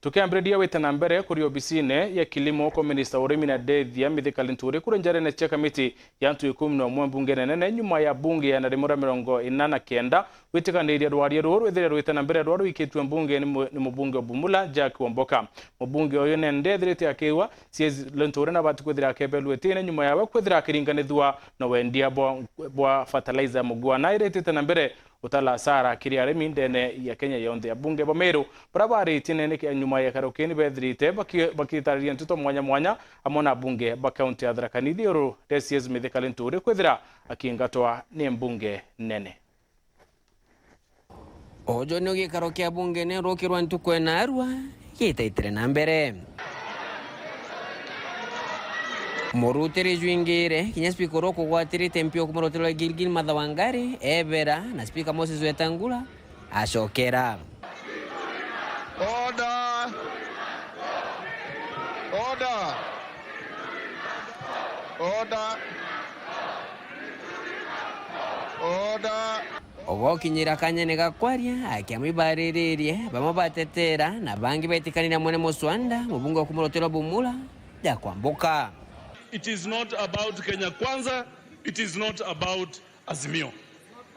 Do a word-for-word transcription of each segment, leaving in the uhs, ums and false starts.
Tukiambiriria gwita na mbere kuri obisine ya kilimo kwa minista wa urimi na ndethia Mithika Linturi kuri njarene cia kamiti ya antu ikumi na umwe mbungene nene nyuma ya bunge ya na rimwe ria mirongo ina na kenda gwitikaniria rwaria ruru rwithire rwita na mbere rwa rwikitue mbunge ni mu-, ni mubunge wa Bumula Jack Wamboka. Mubunge uyu nende ethirite akiigua C S Linturi nabati kwithira akebelwa itine nyuma yawe kwithira akiringanithua na wendia bwa, bwa fertilizer mugua na iritite na mbere utala hasara kiri arimi ndene ya Kenya yonthe. Abunge ba Meru baria baritie nene kia nyuma ya karukini bethirite baki-, bakitariria nteto mwanya mwanya amwe na abunge ba kaunti ya Tharaka Nithi uru D C S Mithika Linturi kwithira akingatwa ni mbunge nene. Uju ni gikaro kia bunge ni rukirwa ntuku ena arua gitaitire na mbere. Murutiri jwingire, kinya spika uria ukugwatirite M P wa kuma rutiri rwa Gilgil Martha Wangari ebera, na spika Moses Wetangula acokera. Order! Order! Order! Order! Ugokinyira kanyene ga kwaria, akiamwe ibariririe, bamwe batetera, na bangi betikaniria mwene muswanda, mubunge wa kuma rutiri rwa Bumula, Jack Wamboka. It is not about Kenya Kwanza, it is not about Azimio.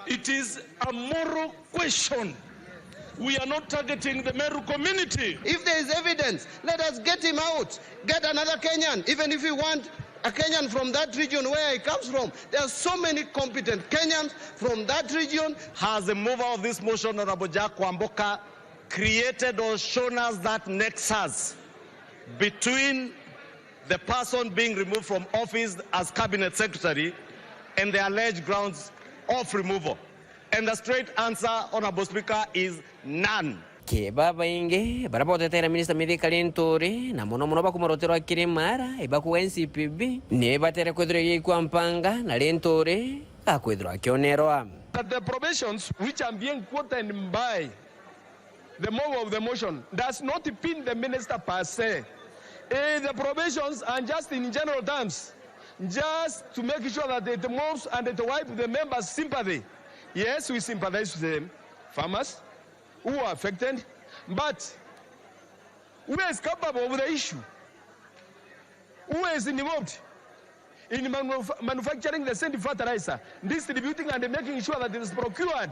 It is a moral question. We are not targeting the Meru community. If there is evidence, let us get him out. Get another Kenyan, even if we want a Kenyan from that region where he comes from. There are so many competent Kenyans from that region. Has the mover of this motion, Honorable Jack Wamboka, created or shown us that nexus between the person being removed from office as cabinet secretary and the alleged grounds of removal? And the straight answer, Honorable Speaker, is none. Ki babaingi baria botetera minista Mithika Linturi, na mono mono bakuma rutiri rwa Kirimara, ibakuga N C P B, ni batere kwithirwa igikua mpanga, na Linturi akwithirwa akionerwa. That the provisions which are being quoted by the mover of the motion does not pin the minister per se. Eh, the provisions are just in general terms, just to make sure that it moves and it wipe the members' sympathy. Yes, we sympathize with the farmers who are affected, but who is capable of the issue? Who is involved in manuf-, manufacturing the same fertilizer, distributing and making sure that it is procured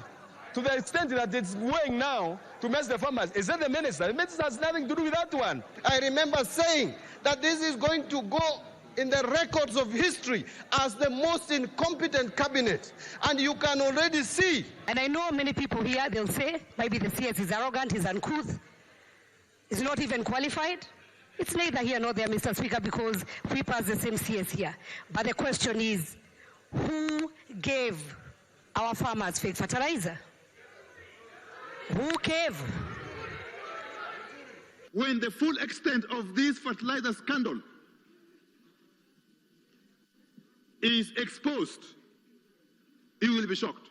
to the extent that it's going now to mess the farmers? Is it the minister? The minister has nothing to do with that one. I remember saying that this is going to go in the records of history as the most incompetent cabinet, and you can already see. And I know many people here, they'll say, "Maybe the C S is arrogant, he's uncouth." Is not even qualified. It's neither here nor there, Mister Speaker, because we pass the same C S here. But the question is, who gave our farmers fake fertilizer? Who gave? When the full extent of this fertilizer scandal is exposed, you will be shocked.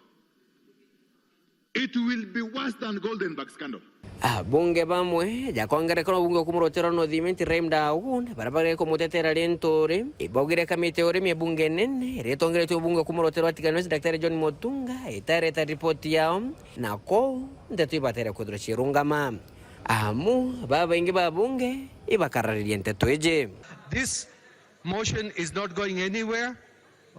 It will be worse than Goldenberg scandal. Abunge bamwe ja kwa ngerekano, mubunge wa kuma rutiri rwa North Imenti, Raymond Awoon, baria bari kumutetera Linturi, ibaugire kamiti ya urimi ya bunge nene, iria itongeretue mubunge wa kuma rutiri rwa Tigania West, Daktari John Mutunga, itareta ripoti yao, na kou nteto ibatere kwithirwa ciirungama. Amu babaingi ba bunge ibakararirie nteto iji. This motion is not going anywhere.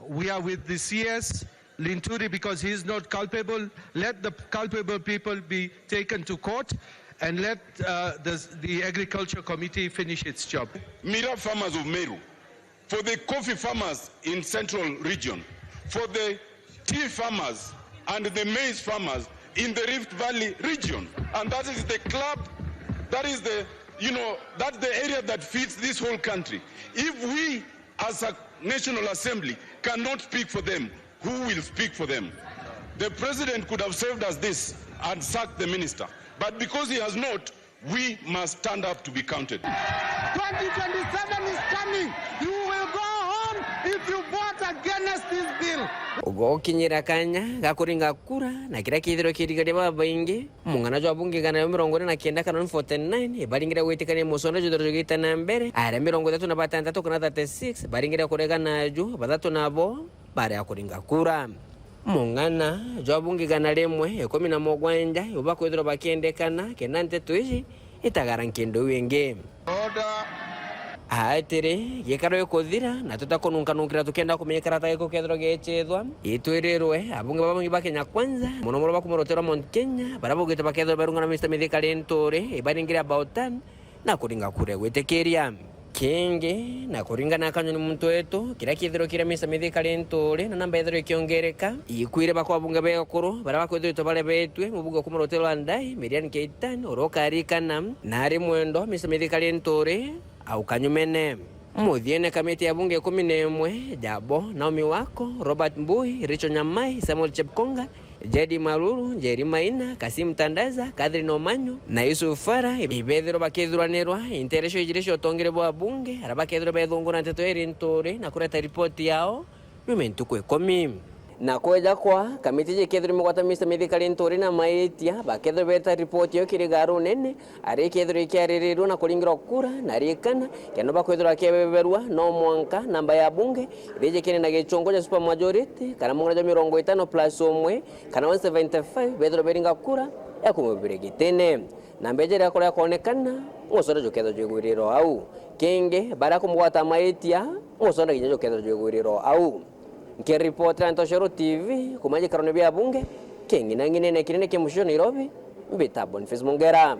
We are with the C S Linturi because he is not culpable. Let the culpable people be taken to court and let, uh, the, the Agriculture Committee finish its job. Miraa farmers of Meru, for the coffee farmers in Central Region, for the tea farmers and the maize farmers in the Rift Valley region. And that is the club, that is the, you know, that's the area that feeds this whole country. If we as a National Assembly cannot speak for them, who will speak for them? The president could have saved us this and sacked the minister. But because he has not, we must stand up to be counted. Twenty twenty-seven is coming. You will go home if you vote against this bill. Ugokinyira kanya ga kuringa kura, na kiria kithirwe kirigaria babaingi, mung'ana jwa bunge igana ria mirongo ina na kenda kana forty-nine, ibaringire gwitikania musonda juthiro jugite na mbere, aria mirongo ithatu na batantatu kana thirty-six baringire kuregana naju, bathatu nabo bari a kuringa kura. Mung'ana jwa bunge igana rimwe ikumi na mugwanja ibo bakwithirwa bakiendekana kenda nteto iji itagara nkindu iu ingi. Atiri, gikaro gikuthira na tutakununkanunkira tukienda kumenya karata giku kethirwa gichethwa, itwirirwe abunge baba babangi ba Kenya Kwanza, muno muno ba kuma rutere rwa Mount Kenya, baria baugite bakethirwa barungana Mister Mithika Linturi ibaringire about turn na kuringa kura ya gwitikiria. Kingi, na kuringana na Kanyoni muntu wetu, kiria kithirukire Mister Mithika Linturi na namba ithirwe ikiongereka, ikwire bakwa abunge ba ekuru baria bakwithiritwe barebetwe mubunge kuma rutere rwa Ndai, Miriam Keitany, uria ukarikana na ari mwendwa Mister Mithika Linturi au kanyumene. Muthiene, kamiti ya bunge ikumi na imwe, jabo Naomi Wako, Robert Mbui, Rachel Nyamai, Samuel Chepkonga, Jedi Maruru, Njeri Maina, Kasim Tandaza, Catherine Omanyo na Yusuf Farah ibethirwa bakithuranirwa interecio ijiri cia utongere bwa bunge, aria bakethirwa bethungura nteto iri Linturi na kureta ripoti yao yume ntuku ikumi. Na kweja kwa kamiti iji ikethirwa imugwata Mister Mithika Linturi na maitia, bakethirwa beta ripoti yao kiri garu nene, aria ikethirwa ikiaririrua na kuringirwa kura na rikana, kenda bakwithirwa bakibeberua, no mwanka namba ya bunge ithiji kiri na gichungu ja super majority, kana mung'ana ja mirongo itano plus umwe, kana one seventy-five bethirwa beringa kura ya kumubira gitine. Na mbeja iria kuria kwonekana, ng'ucoro jukethirwa jwigwiriro au. Kingi, baria kumugwata maitia, ng'ucoro kinya jukethirwa jwigwiriro au. Nkiripotera Ntoshero T V kuma gikarone bia bunge, king'inang'inene kinene kia mucii jwa Nairobi, mbita Boniface Mungera.